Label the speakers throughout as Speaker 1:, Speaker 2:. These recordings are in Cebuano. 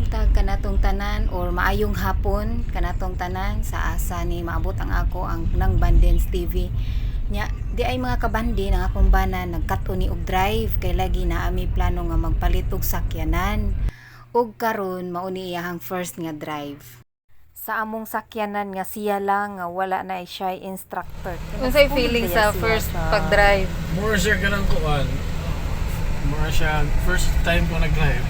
Speaker 1: Buntag kanatong tanan or maayong hapon kanatong tanan sa asa ni maabot ang ako ang nang Bandens TV. Nya di ay mga kabandin, ang akong bana nagkat-on ni og drive kay lagi na ami plano nga magpalit og sakyanan. Ug karon mao ni iyahang first nga drive. Sa among sakyanan nga siya lang nga wala na siya instructor.
Speaker 2: Unsay feeling sa first pag-drive?
Speaker 3: More siya ganang kuan. More siya, first time ko nag-drive.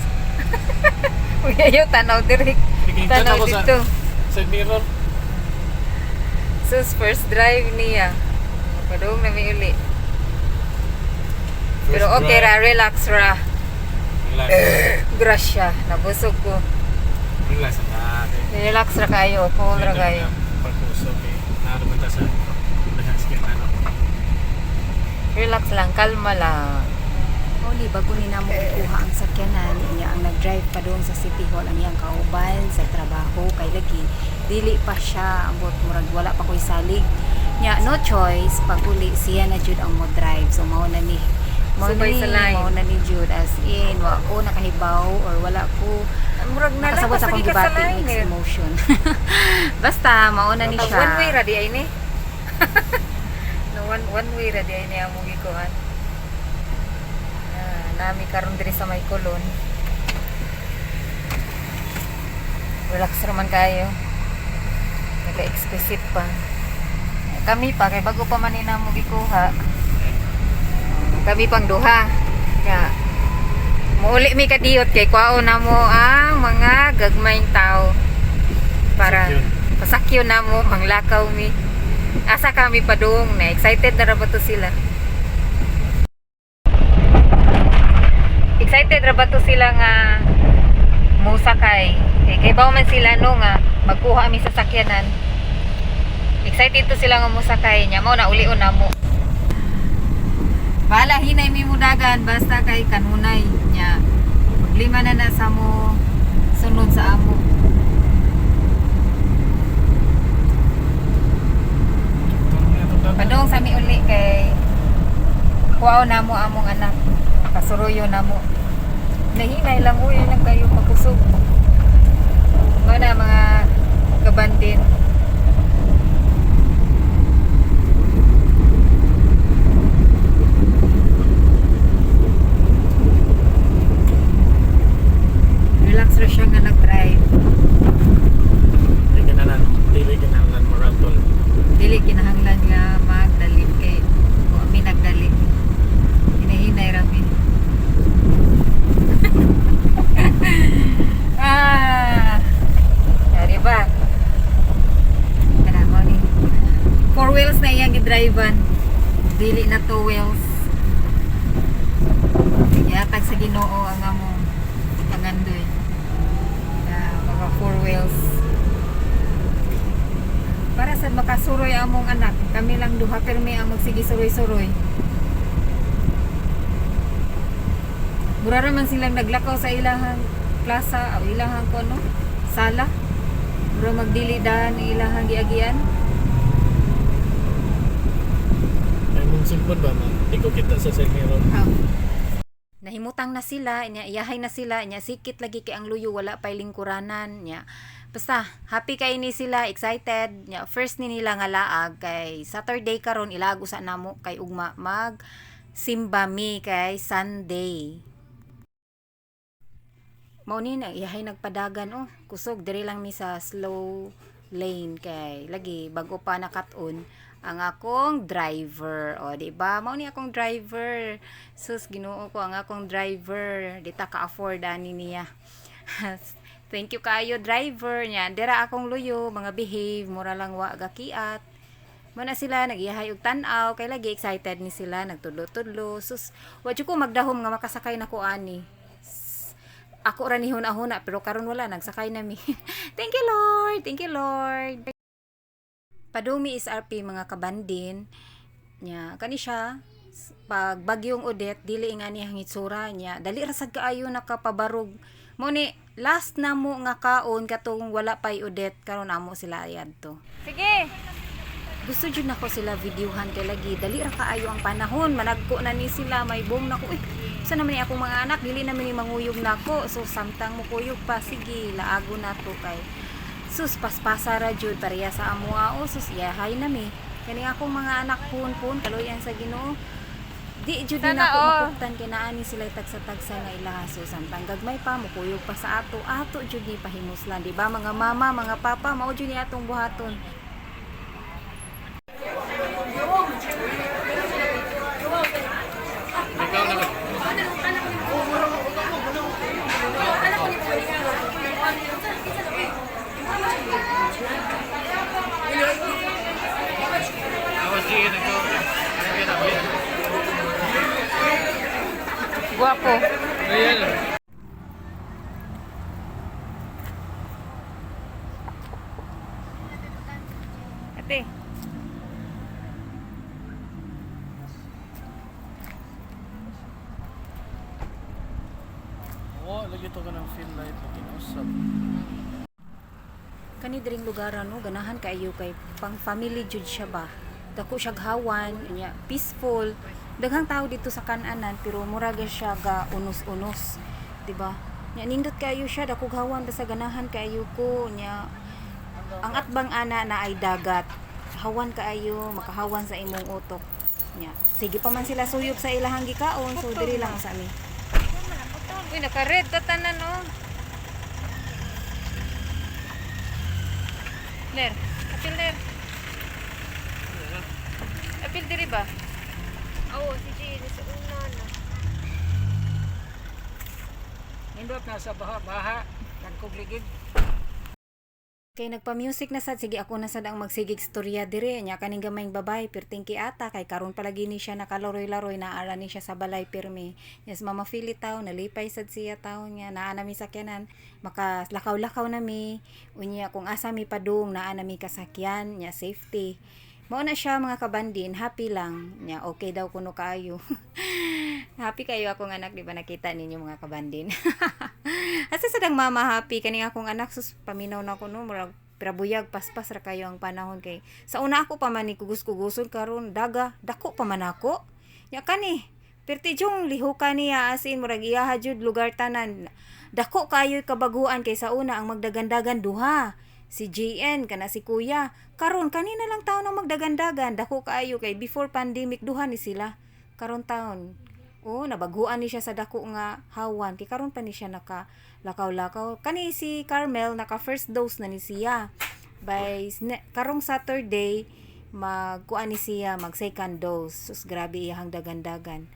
Speaker 2: Uy, ayo tanaw direct.
Speaker 3: Nagingtan
Speaker 2: Tanaw
Speaker 3: ako sa
Speaker 2: dito.
Speaker 3: side mirror.
Speaker 2: Sus, first drive niya. Padung na mi uli.
Speaker 3: First
Speaker 2: Pero okay
Speaker 3: drive.
Speaker 2: ra, relax ra.
Speaker 3: Relax.
Speaker 2: Grasya, nabusog ko.
Speaker 3: Relax na. Okay.
Speaker 2: Relax ra kayo, cool ra kayo.
Speaker 3: Pagkusog eh. Naroon ta sa daghang ano.
Speaker 2: Relax lang, kalma lang.
Speaker 1: Mao ni bago ni namo ikuha ang sakyanan niya, ang nag-drive pa doon sa City Hall ang iyang kauban sa trabaho kay lagi dili pa siya ambot, murag wala pa ko'y salig niya, no choice, pag uli siya na jud ang mo drive. So mao na ni, mao na
Speaker 2: Subay
Speaker 1: ni
Speaker 2: sa line.
Speaker 1: Mao na ni jud, as in wa ko nakahibaw or wala ko
Speaker 2: Murag na lang
Speaker 1: nakasabot sa akong
Speaker 2: ka sa
Speaker 1: gibati,
Speaker 2: line.
Speaker 1: mixed
Speaker 2: Eh.
Speaker 1: emotion. Basta mao na ni
Speaker 2: Pag
Speaker 1: siya.
Speaker 2: one way ra di ay ni. No, one way ra di ay ni among gikuan. Ah, nami karon diri sa may kolon. Relax ra man kayo. Naka-exquisite pa. Kami pa kay bago pa man ni namo gikuha. Kami pang duha. Ya. Muuli mi kadiyot kay kuwaon namo ang mga gagmayng tao para
Speaker 3: Pasakyon.
Speaker 2: pasakyon na mo, manglakaw mi. Asa kami padung na excited na ra ba to sila? Excited ra ba to sila nga musakay? Kay kay bawo man sila no nga magkuha mi sa sakyanan. Excited to sila nga musakay nya mao na ulion na mo. Bala hinay mi mudagan basta kay kanunay nya. Problema na na sa mo sunod sa amo. Padong sa mi uli kay kuwao na mo among anak. Pasuruyo na mo. Nahinay lang uy lang kayo pakusog. Mao na mga kabandin. Relax ra siya nga nag-drive.
Speaker 3: Dili kinahanglan, dili kinahanglan maratol.
Speaker 2: Dili kinahanglan nga magdali kay o mi nagdali. Hinahinay ra mi. Ah. Ya, di ba? Kana mo ni. Four wheels na iyang gidrivean. Dili na two wheels. Yatag sa Ginoo ang among pangandoy. Ah, mga four wheels para sa makasuroy among anak. Kami lang duha pirmi ang magsige suroy-suroy. Mura ra man silang naglakaw sa ilahang plaza o ilahang kono sala. Mura magdili dahan ang ilahang giagian.
Speaker 3: Ay mong cellphone ba man? Di ko kita sa side mirror.
Speaker 1: Nahimutang na sila nya, iyahay na sila nya, sikit lagi kay ang luyo wala pay lingkuranan nya. Basta happy kay ni sila, excited nya, first ni nila nga laag kay Saturday karon, ilaag usa namo kay ugma mag simba mi kay Sunday. Mao ni na iyahay nagpadagan, oh kusog, diri lang mi sa slow lane kay lagi bago pa nakat-on ang akong driver. O di ba, mao ni akong driver. Sus, Ginoo ko, ang akong driver di ta ka-afford ani niya. Thank you kaayo, driver. Nya dira akong luyo mga behave, mura lang wa gakiat. Mao na sila nagiyahay og tan-aw kay lagi excited ni sila, nagtudlo-tudlo. Sus, wa jud ko magdahom nga makasakay na ko ani. Ako ra ni huna-huna, pero karon wala, nagsakay na mi. Thank you, Lord. Thank you, Lord. Padumi SRP mga kabandin nya, kani siya pag bagyong Odette dili nga niya ang hitsura niya, dali ra sad kaayo nakapabarog. Mo ni last na mo nga kaon katong wala pay Odette, karon amo sila to.
Speaker 2: Sige.
Speaker 1: Gusto jud nako sila videohan kay lagi dali ra kaayo ang panahon, managko na ni sila, may boom na ko, uy. Sa naman ni akong mga anak, dili naman ni manguyog nako. So samtang mukuyog pa, sige, laago na to kay sus paspasa ra jud pareha sa amoa o sus iyahay na mi. Kani akong mga anak pun-pun kaluyan sa Ginoo. Di jud
Speaker 2: Sana
Speaker 1: na ako
Speaker 2: all.
Speaker 1: mapuktan kay naa ni sila tagsa-tagsa nga ilaha. So samtang gagmay pa mukuyog pa sa ato, ato jud ni pahimuslan, di ba mga mama, mga papa, mao jud ni atong buhaton.
Speaker 3: Ikaw na. Awas di ito. Ayan.
Speaker 2: Guwapo.
Speaker 3: Ayan.
Speaker 2: Ate.
Speaker 3: Oo, lagi to ka ng feel light na kinausap.
Speaker 1: Kani diring lugar ano, ganahan kaayo kay pang family jud siya ba. Dako siya hawan, unya peaceful. Daghang tao dito sa kananan pero mura gyud siya ga unos-unos, di ba? Nya nindot kaayo siya, dako hawan basta ganahan kaayo ko nya ang atbang ana na ay dagat. Hawan kaayo, makahawan sa imong utok. Nya sige pa man sila suyop sa ilahang gikaon, so diri lang sa mi.
Speaker 2: Uy, naka-red ta tanan oh. Ler, apil ler. Apil diri ba?
Speaker 4: Oo, si Gina sa una na.
Speaker 5: Nindot na sa baha, baha, nagkugligid.
Speaker 1: Kay nagpa-music na sad, sige ako na sad ang magsigig storya dire nya kaning gamayng babay perting ata kay karon palagi ni siya nakalaroy-laroy, naara ni siya sa balay pirmi. Yes, Mama Philly taw nalipay sad siya taw nga naa na mi sakyanan, makalakaw-lakaw na mi unya kung asa mi padung naa na mi kasakyan nya safety. Mao na siya mga kabandin, happy lang nya okay daw kuno kaayo. Happy kayo akong anak, di ba nakita ninyo mga kabandin? Asa sa dang mama happy kani akong anak, sus paminaw na ko no, murag prabuyag paspas ra kayo ang panahon kay sa una ako pa man ni kugus-kuguson, karon daga dako pa man ako. Nya kani perti jung lihukan niya, as in murag iyaha jud lugar tanan. Dako kayo kabaguan kay sa una ang magdagandagan duha si JN kana si kuya, karon kanina lang taon ang magdagandagan. Dako kaayo kay before pandemic duha ni sila, karon taon. Oo, nabaguan ni siya sa dako nga hawan. Kay karon pa ni siya naka lakaw-lakaw. Kani si Carmel naka first dose na ni siya. By karong Saturday magkuan ni siya mag second dose. Sus, grabe iyahang dagandagan.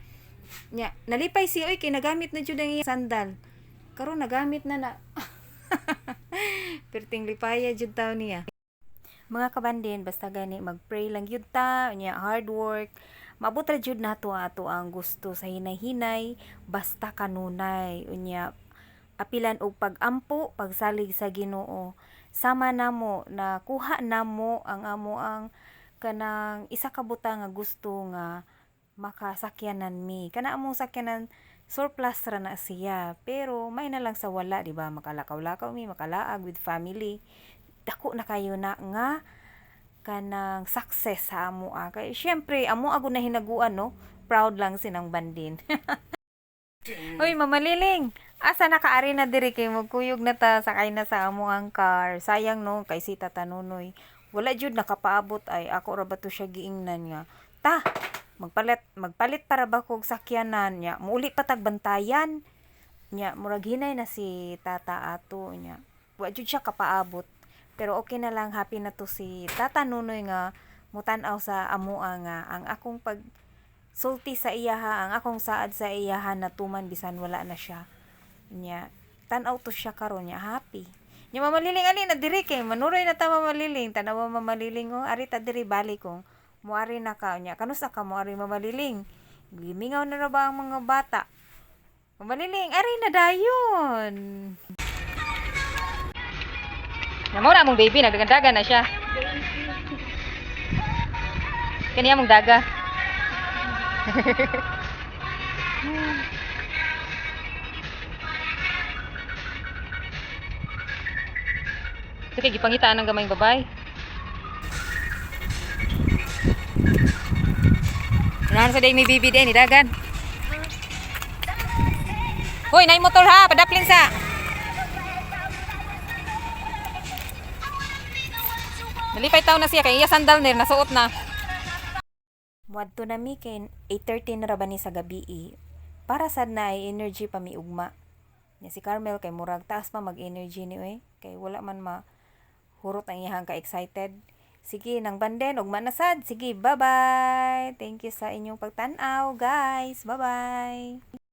Speaker 1: Nya, nalipay siya oy kay nagamit na jud ang iyang sandal. Karon nagamit na na. Perting lipaya jud taon niya. Mga kabandin, basta gani magpray lang yun ta, unya hard work. Maabot ra jud nato ato ang gusto sa hinay-hinay, basta kanunay, unya apilan og pag-ampo, pagsalig sa Ginoo. Sama namo na kuha namo ang amo ang kanang isa ka butang nga gusto nga makasakyanan mi. Kana among sakyanan surplus ra na siya, pero may na lang sa wala, di ba? Makalakaw-lakaw mi, makalaag with family. Dako na kayo na nga kanang success sa amo ah. Kay syempre amo ako na hinaguan no. Proud lang sinang bandin. Uy, Mama Liling. Asa na ka ari na diri kay magkuyog na ta sakay na sa amo ang car. Sayang no kay si Tata Nunoy. Wala jud nakapaabot ay ako ra ba to siya giingnan nga. Ta, magpalit magpalit para ba kog sakyanan nya. Muuli pa tag bantayan. Nya murag hinay na si Tata ato nya. Wa jud siya kapaabot. Pero okay na lang, happy na to si Tata Nunoy nga mutan-aw sa amoa nga ang akong pag sulti sa iyaha, ang akong saad sa iyaha natuman bisan wala na siya. Nya, tan-aw to siya karon nya happy. Nya Mama Liling ali na diri kay manuroy na ta Mama Liling, tan-aw Mama Liling oh, ari ta diri bali kong muari na ka nya. Kanus ka muari Mama Liling? Gimingaw na ra ba ang mga bata? Mama Liling, ari na dayon.
Speaker 2: Namura mong baby, nagdagandagan na siya. Kaniya mong daga. Sige, gipangitaan ng gamayng babay. Unahan sa day may baby din, idagan. Hoy, nay motor ha, padaplin sa. Nalipay taw na siya kay iya sandal nir nasuot na.
Speaker 1: Muadto na mi kay 8:30 na ra ba ni sa gabi eh. Para sad na ay energy pa mi ugma. Nya si Carmel kay murag taas pa mag-energy ni oy kay wala man ma hurot ang iyahang ka-excited. Sige, nang banden, ugma na sad. Sige, bye-bye. Thank you sa inyong pagtan-aw, guys. Bye-bye.